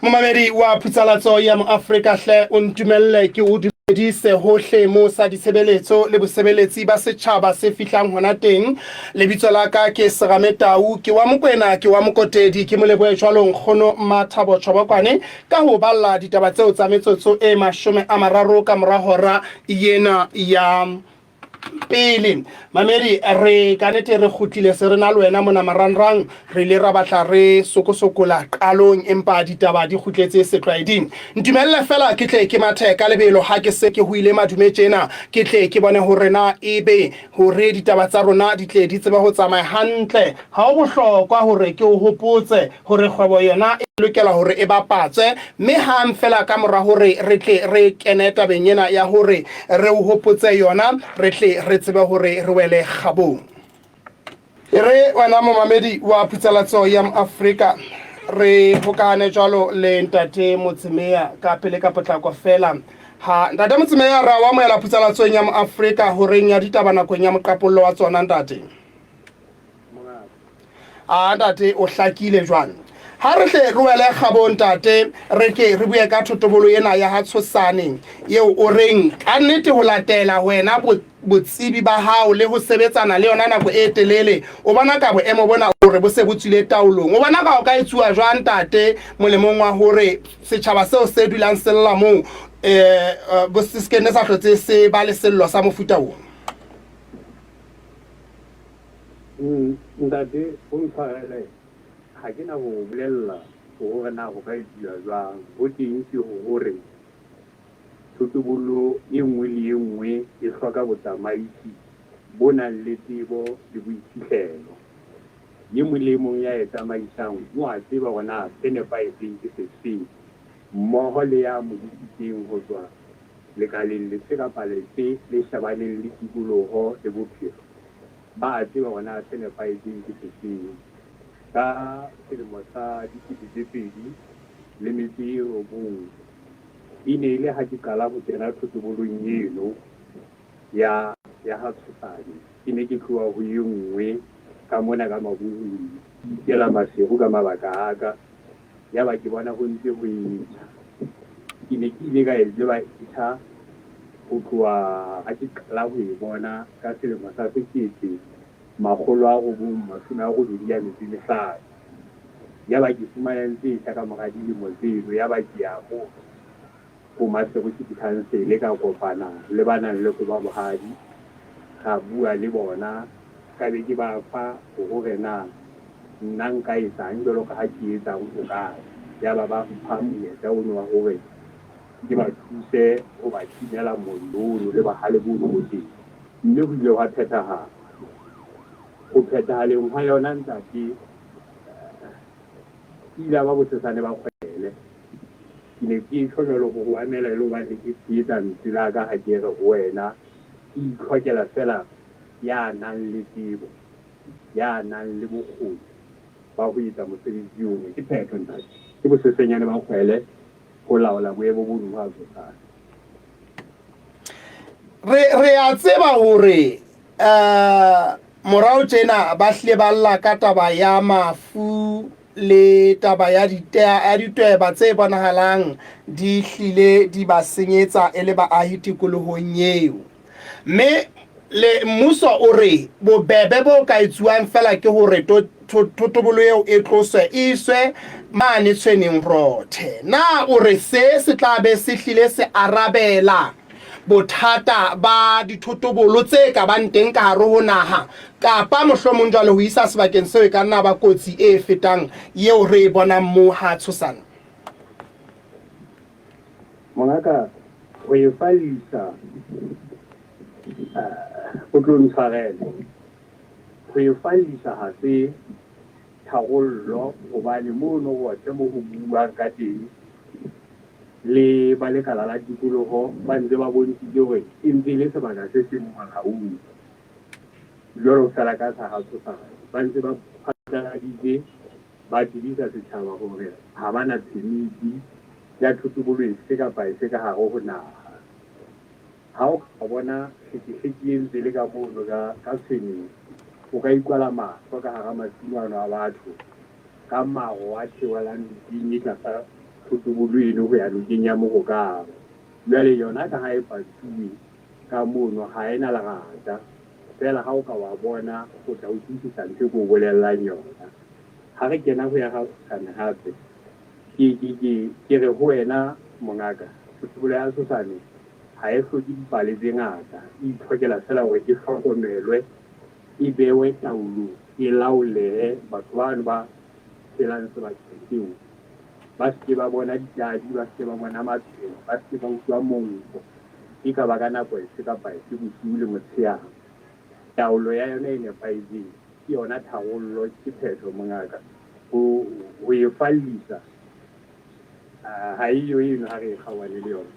Momamedi wa Phutsalatso ya Moafrika hle o ntumelle ke o dumedise hohle moo sa ditshebeletso le bosebeletsi ba setjhaba se fihlang hona teng. Lebitso la ka ke Serame Tau, ke wa Mokwena, ke wa Mokotedi, ke molebohe jwalo Nkgono Mmathabo Tjhobokwane ka ho balla ditaba tseo tsa metsotso e 30 ka mora hora ena ya pele. Mamedi, re ka nete re kgutlile se re na le wena mona marangrang. Re ile ra batla re sokosokola qalong, empa ditaba di kgutletse setlwaeding. Ntumelle fela ke tle ke mathe ka lebelo ha ke se ke hoile madume tjena, ke tle ke bone hore na ebe hore ditaba tsa rona di tle di tsebe ho tsamaya hantle. Ha ho bohlokwa hore ke o hopotse hore kgwebo yona e lokela hore e bapatswe, mme hang feela ka mora hore re tle re kene tabeng ena ya hore re o hopotse yona, re tle re tsebe hore re wele kgabong. E re wena momamedi wa Phutsalatso ya Moafrika, re hokahane jwalo le Ntate Motsemeya ka pele ka potlako feela. Ha Ntate Motsemeya, ra o amohela Phutsalatsong ya Moafrika horeng ya ditaba nakong ya moqapollo wa tsona, Ntate. A ntate o hlakile jwang. Ha re hle re wele kgabong ntate, re ke re bue ka thotobolo ena ya ha Tshosane eo o reng ka nnete ho latela wena botsebi ba hao le ho sebetsana le yona nako e telele, o bona ka boemo bona hore bo se bo tswile taolong. O bona ka o ka etsuwa jwang ntate molemong wa hore setjhaba seo se dulang se lla moo um se se sa hlotse se ba le sello sa mofuta oo? Ntate, o ntshwarele, ha ke na ho o bolella hore na ho ka etsuwa jwang. Ho teng ke hore thotobolo e nngwe le e nngwe e hloka botsamaisi bo nang le tsebo le boiphihlelo. E mong le e mong ya e tsamaisang o a tseba hore na se nepahetseng ke sefeng, mmoho le ya mo disitseng ho tswa lekaleng lefe kapa lefe le shebaneng le tikoloho le bophelo. Ba a tseba hore na se nepahetseng ke sefeng. Ka selemo sa 2009, e ne e le ha ke qala ho kena thotobolong eno ya ya ha Tshosane. Ke ne ke tloha ho e nngwe ka mona ka Mabuhung, ke ikela Maseru ka mabaka a ka. Yaba ke bona ho ntse ho etjha. Ke ne ke ile ka e tseba e tjha ho tloha ha ke qala ho e bona ka selemo sa 1985. Yaba ke fumana e ntse e tjha ka mora dilemo tseno. Yaba ke ya moo ho Maseru City Council ka kopana le ba nang le koba bohadi, ra bua le bona, ka be ke ba fa hore na nna nka etsang jwalo ka ha ke etsang hokae. Yaba ba mpha monyetla ono wa hore ke ba thuse ho ba timela mollo ono le bohale bono bo teng. Mme ho ile hwa phethahala. Ho phethahaleng hwa yona ntate, e ile ya ba bosesane ba kgwele. Ke ne ke tjho jwalo ho o mamela e le hobane ke tshehetsa lentswe la ka ha ke re ho wena, ke itlhokela feela ya nang le tsebo, ya nang le bokgoni ba ho etsa mosebetsi ono. Ke phetho, ntate. Ke bosesenyane ba kgwele ho laola boemo bono bo a tsosang. Re, re a tseba hore um morao tjena ba hlile ba lla ka taba ya mafu le taba ya ya ditweba tse bonahalang di hlile di ba senyetsa e le baahi tikolohong eo. Mme le mmuso o re bobebe bo ka etsuwang fela ke hore thotobolo eo e tloswe e iswe mane Tshweneng Rothe. Na o re se se tla be se hlile se arabela bothata ba dithotobolo tse ka bang teng ka hare ho naha, kapa mohlomong jwale ho isa sebakeng seo e ka nna ba kotsi e fetang eo re e bonang moo ha Tshosane? Mongaka, ho e fallisa, o tlo ntshwarele, ho e fallisa ha se tharollo hobane mono hohle mo ho buuwang ka teng le ba lekala la tikoloho ba ntse ba bontšitse hore e ntse e le sebaka se seng molaong jwalo feela ka sa ha Tshosane. Ba ntse ba phatlaladitse ba tsebisa setjhaba hore ha ba na phemiti ya thotobolo efe kapa efe ka hare ho naha. Ha o ka bona hlekefeki e ntse e le ka mono ka ka tshweneng, o ka ikwala mahlo ka hara masimo ano a batho ka maro a theohelang metsing e tlasa. thotobolo eno ho ya nokeng ya Morokaro. Jwale yona ka ha e patuwe ka mono ha e na lerata. Feela ha o ka wa bona o tla utlwisisa ntho e ke o bolellang yona. Ha re kena ho ya ha Tshosane hape, ke, ke, ke, ke re ho wena mongaka, thotobolo ya Tshosane ha e hloke dipale tse ngata, e itlhokela feela hore e hlokomelwe, e bewe taolong, e laolehe, batho bano ba phelang sebakeng seo ba se ke ba bona ditadi, ba se ke ba bona maphelo, ba se ke ba utlwa monko, e ka ba ka nako efe kapa efe, bosiu le motshehare. Taolo ya yona e nepahetseng ke yona tharollo, ke phetho, mongaka. Ho, ho e fallisa, ha e yo eno ha re e kgaohane le yona.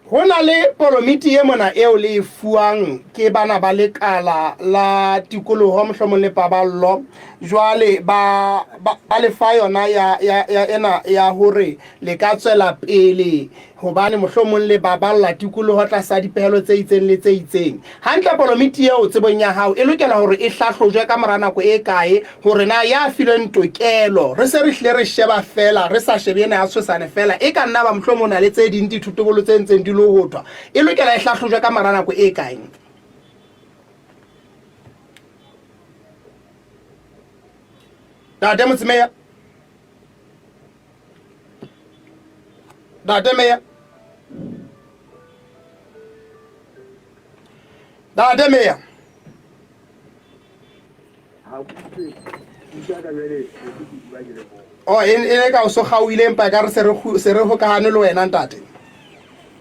Ho na le polomiti e mona eo le e fuwang ke bana ba lekala la tikoloho mohlomong le paballo. Jwale ba, ba, ba le fa yona ya, ya, ya ena ya hore le ka tswela pele hobane mohlomong le baballa tikoloho tlasa dipehelo tse itseng le tse itseng. Hantle polomiti eo tsebong ya hao e lokela hore e hlahlojwe ka mora nako e kae hore na ya filweng tokelo, re se re hlile re sheba feela, re sa shebe ena ya Tshosane feela, e ka nna ba mohlomong ho na le tse ding dithotobolo tse ntseng di lohothwa, e lokela e hlahlojwe ka mora nako e kae? Ntate Motsemeya. Ntate Meya. Ntate Meya. Oh, e e ka o so kgaohile empa ka re se re se re hokahane le wena ntate.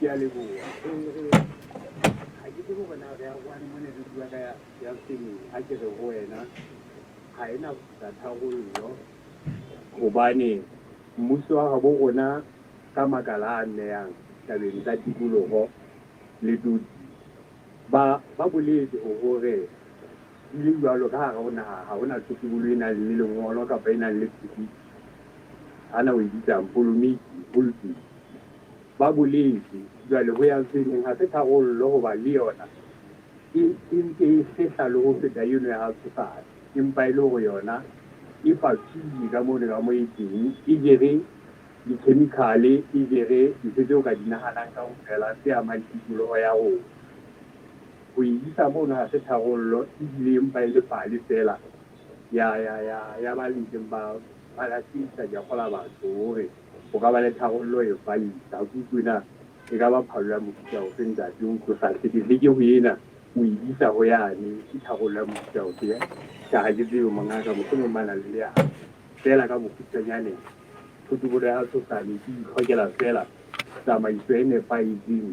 Ke a leboha. Ha ke tsebe hore na re arohane mona re bua ka ya ha ke re ho wena ha e na ho tlisa tharollo hobane mmuso wa habo rona ka makala a amehang tabeng tsa tikoloho le toti ba ba boletse hore di le jwalo ka hare ho naha ha hona thotobolo e nang le lengolo kapa e nang le ana o e bitsang polomiti polokeng ba boletse jwale ho ya tseleng ha se tharollo hoba le yona e e ntse e hlehla le ho feta eno ya ha Tshosane empa e le hore yona e patuwe ka mono ka mo e teng e jere dikhemikhale e jere ntho tseo ka di nahanang kaofela tse amang tikoloho ya rona. Ho e isa mono ha se tharollo ebile empa e le pale feela ya ya ya ya ba ntseng ba ba lahlehisa diakgola batho hore ho ka ba le tharollo e fallisa. Ha ke utlwe na e ka ba phallo ya mofuta ofe ntate o tlosa hleke-hleke ho ena o e isa ho yane ke tharollo ya mofuta ofe? Tjhe, ha ke tsebe mongaka mohlomong ba na le leano. Feela ka bokgutshwanyane thotobolo ya Tshosane ke itlhokela feela tsamaiso e nepahetseng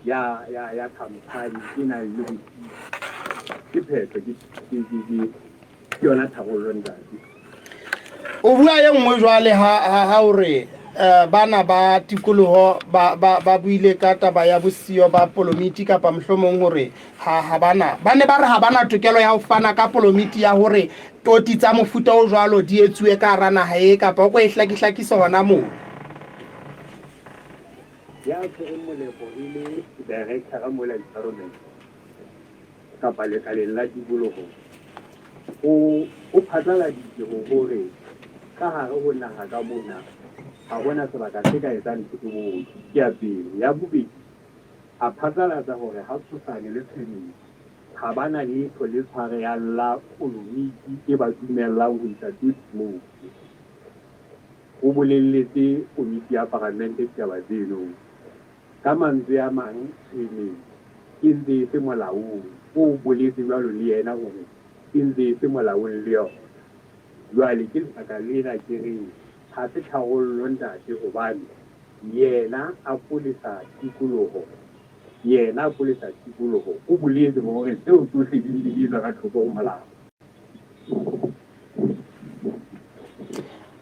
ya ya ya khamphani e nang le botsitso. Ke phetho ke ke ke ke ke yona tharollo ntate. O bua e nngwe jwale ha ha ha o re eh, bana ba tikoloho ba ba ba buile ka taba ya bosiyo ba polomiti kapa mohlomong hore ha ha bana ba ne ba re ha bana tokelo ya ho fana ka polomiti ya hore toti tsa mofuta o jwalo di etsuwe ka hara naha e kapa o ko e hlakihlakise hona moo. Ya tshwereng molepo e le director mola environment kapa lekaleng la tikoloho o o phatlaladitse ho hore ka hare ho naha ka mona ha hona sebaka se ka etsang thotobolo. Ke ya pele. Ya bobedi, a phatlalatsa hore ha Tshosane le Tshweneng ha ba na letho le tshwarehang la polomiti e ba dumellang ho isa toti moo. O bolelletse komiti ya paramente ditaba tseno. Ka mantswe a mang, Tshweneng e ntse e se molaong. O boletse jwalo le yena hore e ntse e se molaong le yona. Jwale ke lebaka lena ke reng ha se tharollo ntate hobane yena a polesa tikoloho, yena a polesa tikoloho. O boletse hore tseo tsohle di ntse di etswa ka thoko ho molao.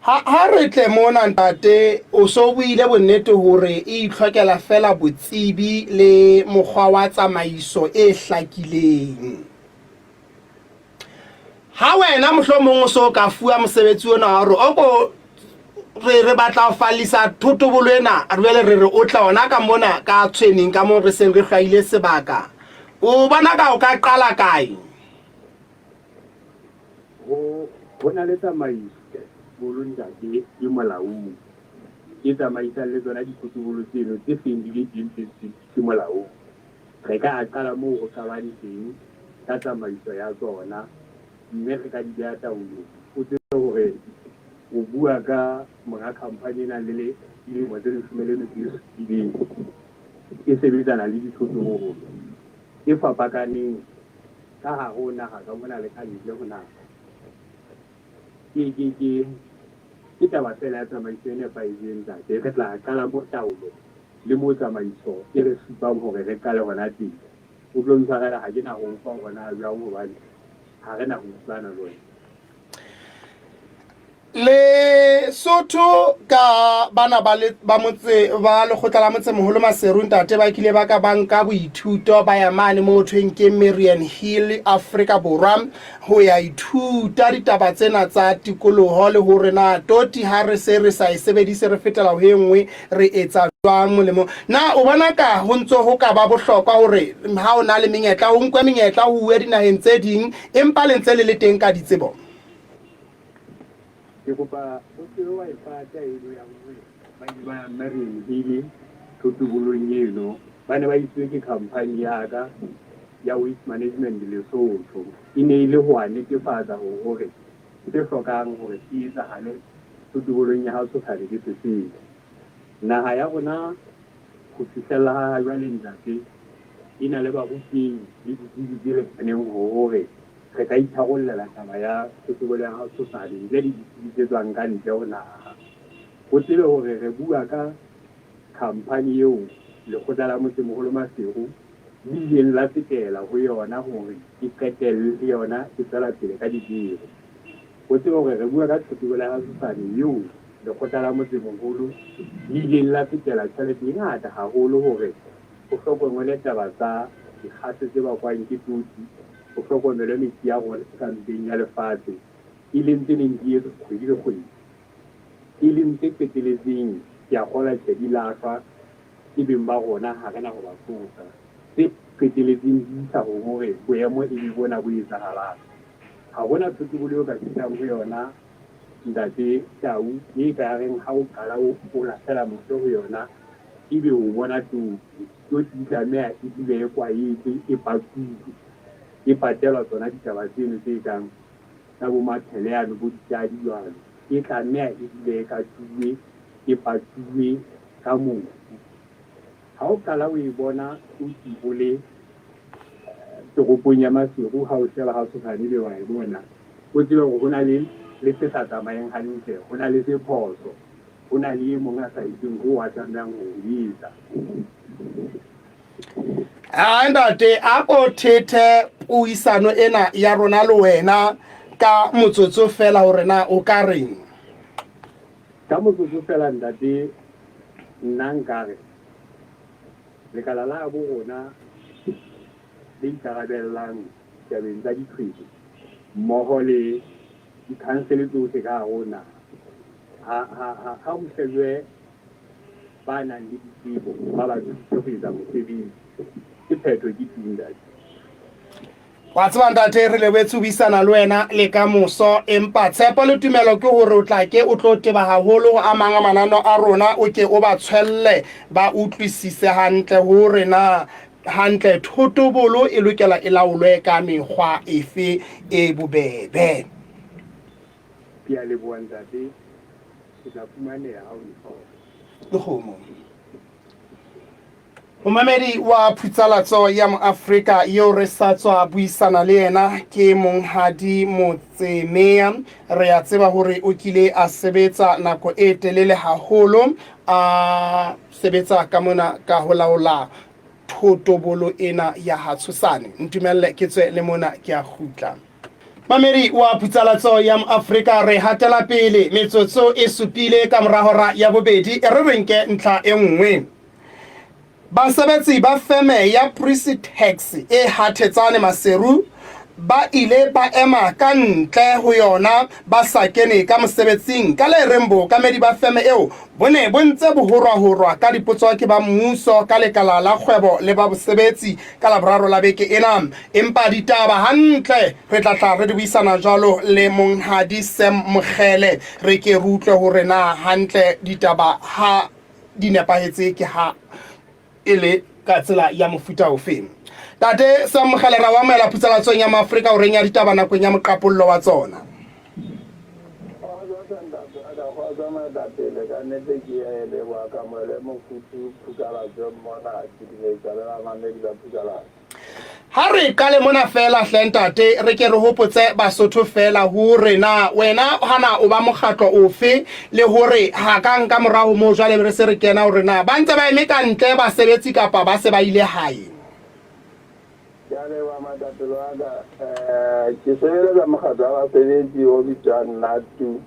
Ha, ha re tle mona ntate, o so buile bonnete hore e itlhokela fela botsebi le mokgwa wa tsamaiso e hlakileng. Ha wena mohlomong o so ka fuwa mosebetsi ona wa hore o ko re re batla ho fallisa thotobolo ena, jwale re re o tla ona ka mona ka tshweneng ka moo re seng re hlwaile sebaka, o bona ka o ka qala kae? Ho, ho na le tsamaiso bolo ntate e molaong. e tsamaisang le tsona dithotobolo tseno tse seng di le teng tse ntseng di se molaong. Re ka a qala moo ho qabang teng ka tsamaiso ya tsona mme re ka di beha taolong. O tsebe hore o bua ka monga khampani e nang le dilemo tse leshome le metso e supileng e sebetsana le dithotobolo tse fapakaneng ka hare ho naha ka mona le ka ntle ho naha. Ke, ke, ke, ke taba feela ya tsamaiso e nepahetseng, ntate. Re tla qala moo taolo le moo tsamaiso e re supang hore re qale hona teng. O tlo ntshwarela, ha ke na ho o fa hore na jwang hobane ha re na ho utlwana le wena. Lesotho ka bana ba le ba motse ba lekgotla la motsemoholo Maseru ntate ba kile ba ka ba nka boithuto ba ya mane mo thweng ke Marian Hill Afrika Borwa ho ya ithuta ditaba tsena tsa tikoloho le hore na toti ha re se re sa e sebedise re fetela ho e nngwe re etsa jwang molemo na o bona ka ho ntse ho ka ba bohlokwa hore ha o na le menyetla o nkwe menyetla ho uwe dinaheng tse ding empa le ntse le le teng ka ditsebo? Ke kopa o se wa e pata eno ya hore ba ile ba ya Marian Hill thotobolong eno. Ba ne ba isitswe ke khampani ya ka ya Waste Management Lesotho. E ne e le ho a netefatsa hore se hlokang hore se etsahale thotobolong ya ha Tshosane ke sefeng. Naha ya rona ho fihlella ha jwale ntate e na le barutehi le ditsebi tse lekaneng hore Re ka itharollela taba ya thotobolo ya hao Tshosane ntle le ditsebi tse tswang ka ntle ho naha. O tsebe hore re bua ka khampani eo lekgotla la Motsemoholo Maseru le ileng la tsetela ho yona hore e qetelle le yona e tswela pele ka diteko. O tsebe hore re bua ka thotobolo ya hao Tshosane eo lekgotla la Motsemoholo le ileng la tsetela tjhelete e ngata haholo hore ho hlokomelwe taba tsa dikgase tse bakwang ke toti ho hlokomelwe metsi a rona ka mpeng ya lefatshe, e leng tse neng di etswa kgwedi le kgwedi, e leng tse qeteletseng, ke a kgolwa, tjhe, di lahlwa ke beng ba rona, ha re na ho ba qosa, tse qeteletseng di isa ho hore boemo e be bona bo etsahalang. Ha ho na thotobolo eo ka fihlang ho yona, Ntate Tau, e ka reng ha o qala o lahlela mahlo ho yona, ebe o bona toti. Toti e tlameha e dule e kwaetswe, e pakuwe, e patelwa tsona ditaba tseno tse kang tsa bo mapheleano, bo ditadi jwalo. E tlameha e dule e katuwe, e patuwe ka mobu. Ha o qala o e bona toti o le toropong ya Maseru, ha o sheba ha tshosane ebe wa e bona, o tsebe hore ho na le le se sa tsamayeng hantle, ho na le se phoso. Ho na le e mong a sa etseng hoo a tlamehang ho ho etsa. Hai ntate, a ko thethe puisano ena ya rona le wena ka motsotso fela hore na o ka reng. Ka motsotso fela ntate, nna nkare lekala la bo rona le ikarabellang tabeng tsa diqheku mmoho le dikhansele tsohle ka hare ho naha, ha, ha, ha, ha ho shejoe ba nang le ditsebo, ba ba thuse ho etsa mosebetsi. Ke phetho, ke tu, ntate. Wa tseba ntate, re lebetse ho buisana le wena le ka moso, empa tshepo le tumelo ke hore o tla ke o tlo teba haholo ho a mang a manano a rona, o ke o ba tshwelle ba utlwisise hantle hore na hantle thotobolo e lokela e laolwe ka mekgwa efe e bobebe. Ke a leboha ntate, ke tla fumaneha ha o ntlhoka. Lekgomo. Momamedi wa Phutsalatso ya Moafrika eo re sa tswa buisana le yena ke Monghadi Motsemea. Re a tseba hore o kile a sebetsa nako e telele haholo a sebetsa ka mona ka ho laola thotobolo ena ya Hatshosane. Ntumelle ke tswe le mona ke a kgutla. Mamedi wa Phutsalatso ya Moafrika, re hatela pele metsotso e supile ka mora hora ya bobedi. E re re nke ntlha e nngwe. Basebetsi ba feme ya Prisitex e Hathetsane Maseru Ba ile ba ema ka ntle ho yona ba sa kene ka mosebetsing ka le reng bookamedi ba feme eo bo ne bo ntse bo horwahorwa ka dipotso ke ba mmuso ka lekala la kgwebo le ba bosebetsi ka Laboraro la beke ena. Empa ditaba hantle re tla tla re di buisana jwalo le Monghadi Sam Mokgele re ke re utlwe hore na hantle ditaba ha di nepahetse ke ha e le ka tsela ya mofuta ofe. Tate Sam Mogale, ra o amohela phutsalatsong ya Maafrika horeng ya ditaba nakong ya moqapollo wa tsona. Ha re qale mona feela hle ntate, re ke re hopotse Basotho feela hore na wena hana o ba mokgatlo ofe le hore ha kang ka mora ho moo jwale re se re kena hore na ba ntse ba eme ka ntle basebetsi kapa ba se ba ile hae. Ke a leboha matapelo a ka. Ke sebeletsa mokgatlo wa basebetsi o bitswang NATU.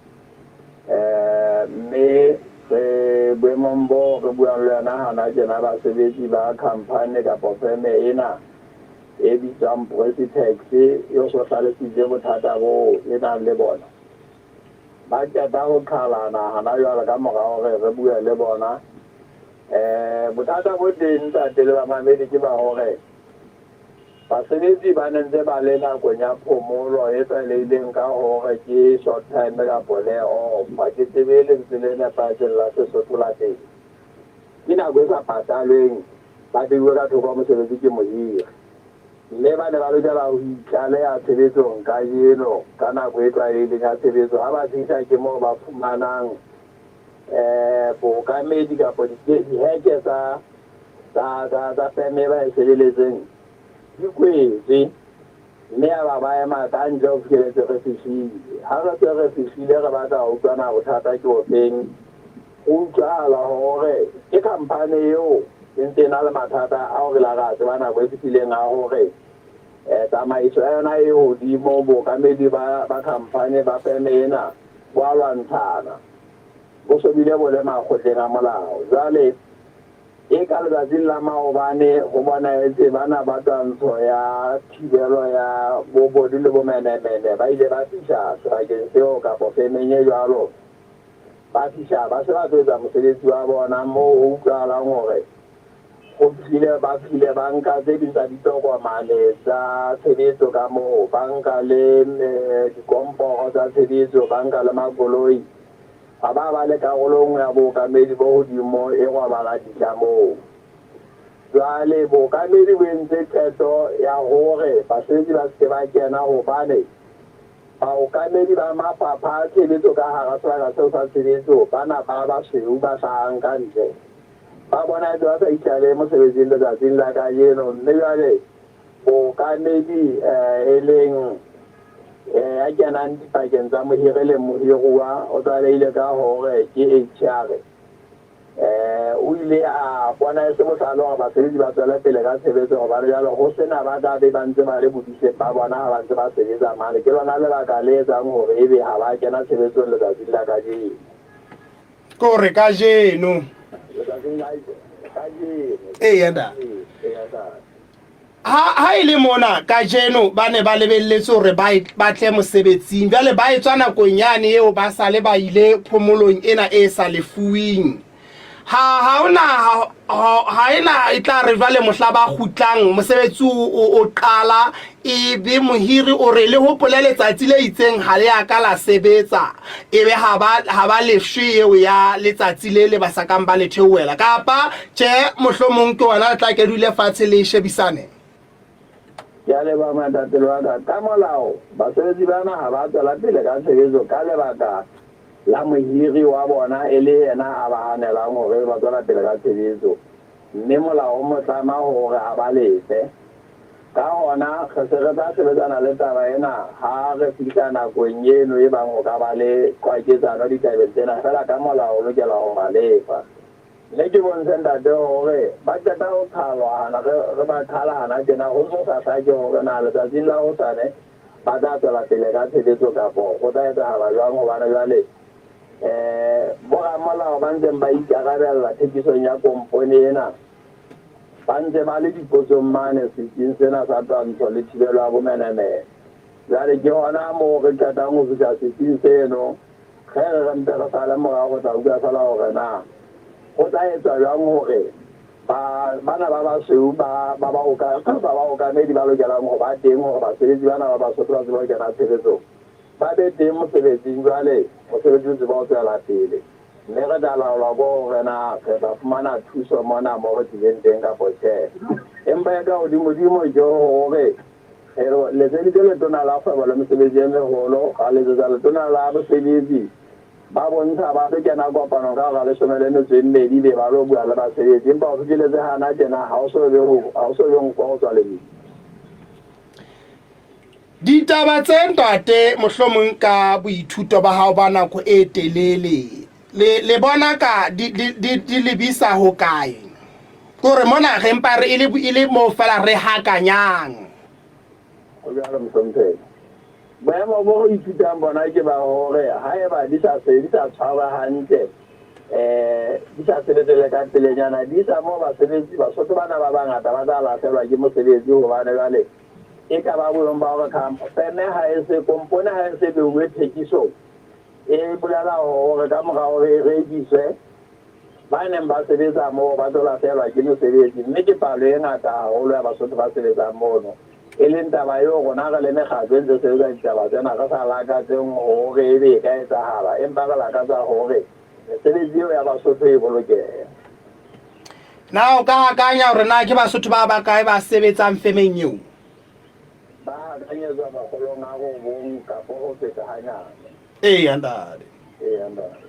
Mme re boemong boo re buang le yona hana tjena, basebetsi ba khampani kapa feme ena e bitswang Precitex e o so hlalositse bothata boo e nang le bona. Ba qeta ho qhalana hana jwale ka mora hore re bue le bona. Bothata bo teng ntate le bamamedi ke ba hore Basebetsi ba ne ntse ba le nakong ya phomolo e tlwaelehileng ka hore ke short time kapo lay off, ha ke tsebe lentswe le nepahetseng la Sesotho la teng. Ke nako e sa patalweng, ba beuwe ka thoko ho mosebetsi ke mohiri. Mme ba ne ba lokela ho itlaleha tshebetsong kajeno ka nako e tlwaelehileng ya tshebetso. Ha ba fihla ke moo ba fumanang bookamedi kapo diheke tsa tsa, tsa, tsa feme e ba e sebeletseng di kwetswe, mme yaba ba ema ka ntle ho fihleletse re fihlile. Ha re se re fihlile re batla ho utlwa na bothata ke bofeng, ho utlwahala hore ke khampani eo e ntse e na le mathata ao re la ra tseba nako e fetileng a hore tsamaiso ya yona e hodimo, bookamedi ba, ba khampani ba feme ena bo a lwantshana, bo so bile bo le makgotleng a molao. Jwale Eka letsatsing la maobane ho bonahetse bana ba twantsho ya thibelo ya bobodu le bomenemene ba ile ba fihla sebakeng seo kapo femeng e jwalo. Ba fihla ba se ba tlo etsa mosebetsi wa bona moo ho utlwahalang hore ho fihlile ba fihlile ba nka tse ding tsa ditokomane tsa tshebetso ka moo, ba nka le dikomporo tsa tshebetso, ba nka le makoloi. A ba ba le karolo e nngwe ya bookamedi bo hodimo e robala ditlamong. Jwale bookamedi bo entse qeto ya hore basebetsi ba se ke ba kena hobane baokamedi ba mafapha a tshebetso ka hara sebaka seo sa tshebetso bana ba basweu ba hlahang ka ntle ba bonahetse ba sa itlalehe mosebetsing letsatsing la kajeno mme jwale Mookamedi, e leng ya kenang dipakeng tsa mohiri le mohiruwa, o tlwaelehile ka hore ke HR. O ile a bona e se bohlale hore basebetsi ba tswele pele ka tshebetso hobane jwale ho se na ba tla be ba ntse ba le bodiseng ba bona ha ba ntse ba sebetsa mane. Ke lona lebaka le etsang hore ebe ha ba kena tshebetsong letsatsing la kajeno. Ke hore kajeno. Letsatsing la kajeno. Eya, ntate. Eya, ntate. Ha, ha e le mona kajeno ba ne ba lebelletse hore ba, e, ba tle mosebetsing, jwale ba etswa nakong yane eo ba sale ba ile phomolong ena e sa lefuwing. Ha, ha ona, ha, ha, ha ena e tla re jwale mohla ba kgutlang mosebetsi o, o, o qala, e be mohiri o re le hopole letsatsi le itseng ha le a ka la sebetsa, e be ha ba, ha ba lefshwe eo ya letsatsi le le ba sa kang ba le theohela. Kapa tjhe, mohlomong ke hona le tla ke dule fatshe le shebisane. Ke a leboha moetapele wa ka. Ka molao, basebetsi bana ha ba tswela pele ka tshebetso ka lebaka la mohiri wa bona e le yena a ba hanelang hore ba tswela pele ka tshebetso, mme molao o mo tlama hore a ba lefe. Ka hona, re se re tla sebetsana le taba ena ha re fihla nakong eno e bang ho ka ba le qwaketsano ditabeng tsena, feela ka molao o lokela ho ba lefa. Mme ke bontshe ntate hore ba qeta ho qhalwa hana, re, re ba qhala hana tjena, ho ntse ho sa hlake hore na letsatsing la hosane ba tla tswela pele ka tshebetso kapo ho tla etsahala jwang, hobane jwale um boramolao ba ntseng ba ikarabella thekisong ya kompone ena ba ntse ba le dipotsong mane setsing sena sa twantsho le thibelo ya bomenemene. Jwale ke hona moo re qetang ho fihla setsing seno. Ge re re mpe re sale morao re tla utlwa feela hore na ho tla etswa jwang hore ba bana ba basweu ba ba ba baokamedi ba lokelang ho ba teng hore basebetsi bana ba Basotho ba tsebe ho kena tshebetsong ba be teng mosebetsing. Jwale mosebetsi o tsebe ho tswela pele, mme re tla laolwa ke hore na re tla fumana thuso mona mo re tlileng teng kapa tjhe. Empa e ka hodimodimo ke hore re letseditse Letona la Kgwebo le Mesebetsi e Meholo, ra letsetsa Letona la Bosebetsi, ba bontsha ba tlo kena kopanong ka hora 12 be ba lo bua le basebetsi, empa ho fihleletse hana tjena ha ho so be ho ha ho so be nko ho tswa lebitso. Ditaba tse ntate mohlomong ka boithuto ba hao ba nako e telele le le bona ka di di di di lebisa ho kae? Kore mona re mpa re e le e le moo fela re hakanyang. Ho jwalo mohlomphehi. Boemo bo re ithutang bona ke ba hore haeba di sa se di sa tshwarwa hantle eh di sa sebetse le ka pelenyana di isa moo basebetsi Basotho bana ba bangata ba tla lahlehelwa ke mosebetsi hobane jwale e ka ba boemong ba hore feme ha e se kompone ha e se beuwe thekisong e bolela hore ka mora hore e rekiswe ba neng ba sebetsa moo ba tlo lahlehelwa ke mesebetsi, mme ke palo e ngata haholo ya Basotho ba sebetsang mono, e leng taba eo rona re le mekgatlo e ntse sebetsa ditaba tsena re sa lakatseng hore ebe e ka etsahala, empa re lakatsa hore mesebetsi eo ya Basotho e bolokehe. Na o ka akanya hore na ke Basotho ba bakae ba sebetsang femeng eo? Ba akanyetswa makgolong a robong kapo ho feta hanyane. Eya ntate. Eya ntate.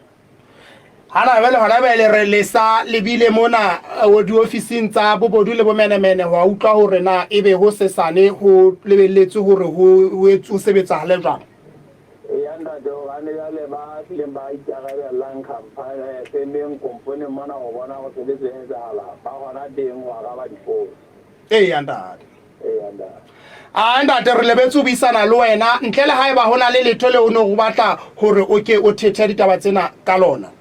Hana jwale hona bele re le sa lebile mona diofising tsa bobodu le bomenemene ho a utlwa hore na ebe ho sesane ho lebelletswe hore ho sebetsahale jwang. Eya ntate, hobane jwale ba hlileng ba ikarabellang khampani femeng komponeng mona ho bona hore tshebetso e etsahala ba hona teng ho araba dipotso. Eya ntate. Eya ntate. A ntate re lebetse ho buisana le wena ntle le haeba ho na le letho leo o neng o batla hore o ke o thethe ditaba tsena ka lona.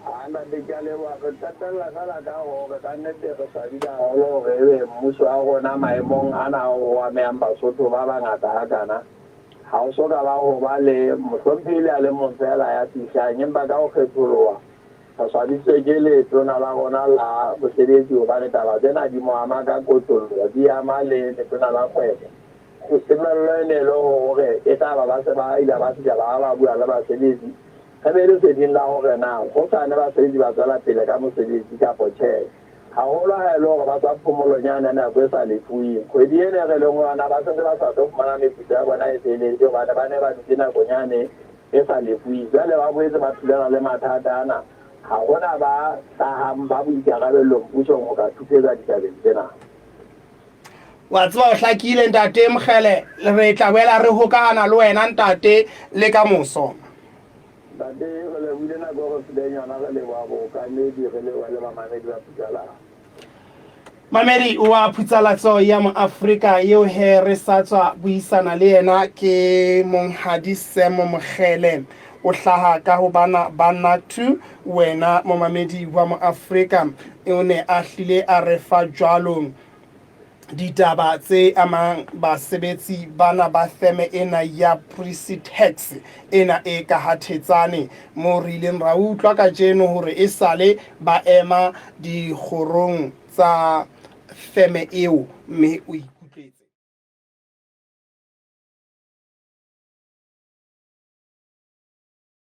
A ntate ke a leboha. Re qetella feela ka hore ka nnete re swabile haholo hore ebe mmuso wa rona maemong ana ao ho amehang Basotho ba bangata hakana ha o so ka ba ho ba le mohlomphehi le a le mong feela ya fihlang empa ka ho kgetholoha Re swabisitswe ke Letona la rona la Bosebetsi hobane taba tsena di mo ama ka kotloloho, di ama le Letona la Kgwebo. Semello e ne e le hore e tla ba ba se ba ile ba fihla ba ba bua le basebetsi, re be leseding la hore na hosane basebetsi ba tswela pele ka mosebetsi kapa tjhe. Haholo ha e le hore ba tswa phomolong yane ya nako e sa lefuweng. Kgwedi ena e re leng ho yona ba sentse ba sa tlo fumana meputso ya bona e feletse hobane ba ne ba dutse nakong yane e sa lefuweng. Jwale ba boetse ba thulana le mathata ana. Ha hona ba hlahang ba boikarabellong pusong ho ka thusetsa ditabeng tsena. Wa tseba o hlakile ntate Mokgele, re tla boela re hokahana le wena ntate le ka moso. Ntate, re lebohile nako e re fileng yona, re leboha bookamedi, re leboha le bamamedi ba Phutsalatso. Mamedi wa Phutsalatso ya Moafrika eo he re sa tswa buisana le yena ke Monghadi Sam Mokgele. O hlaha ka ho bana ba Natu. Wena momamedi wa Moafrika o ne a hlile a re fa jwalo ditaba tse amang basebetsi bana ba feme ena ya Precitex ena e ka ha Thetsane, moo re ileng ra utlwa kajeno hore esale ba ema dikgorong tsa feme eo mme o.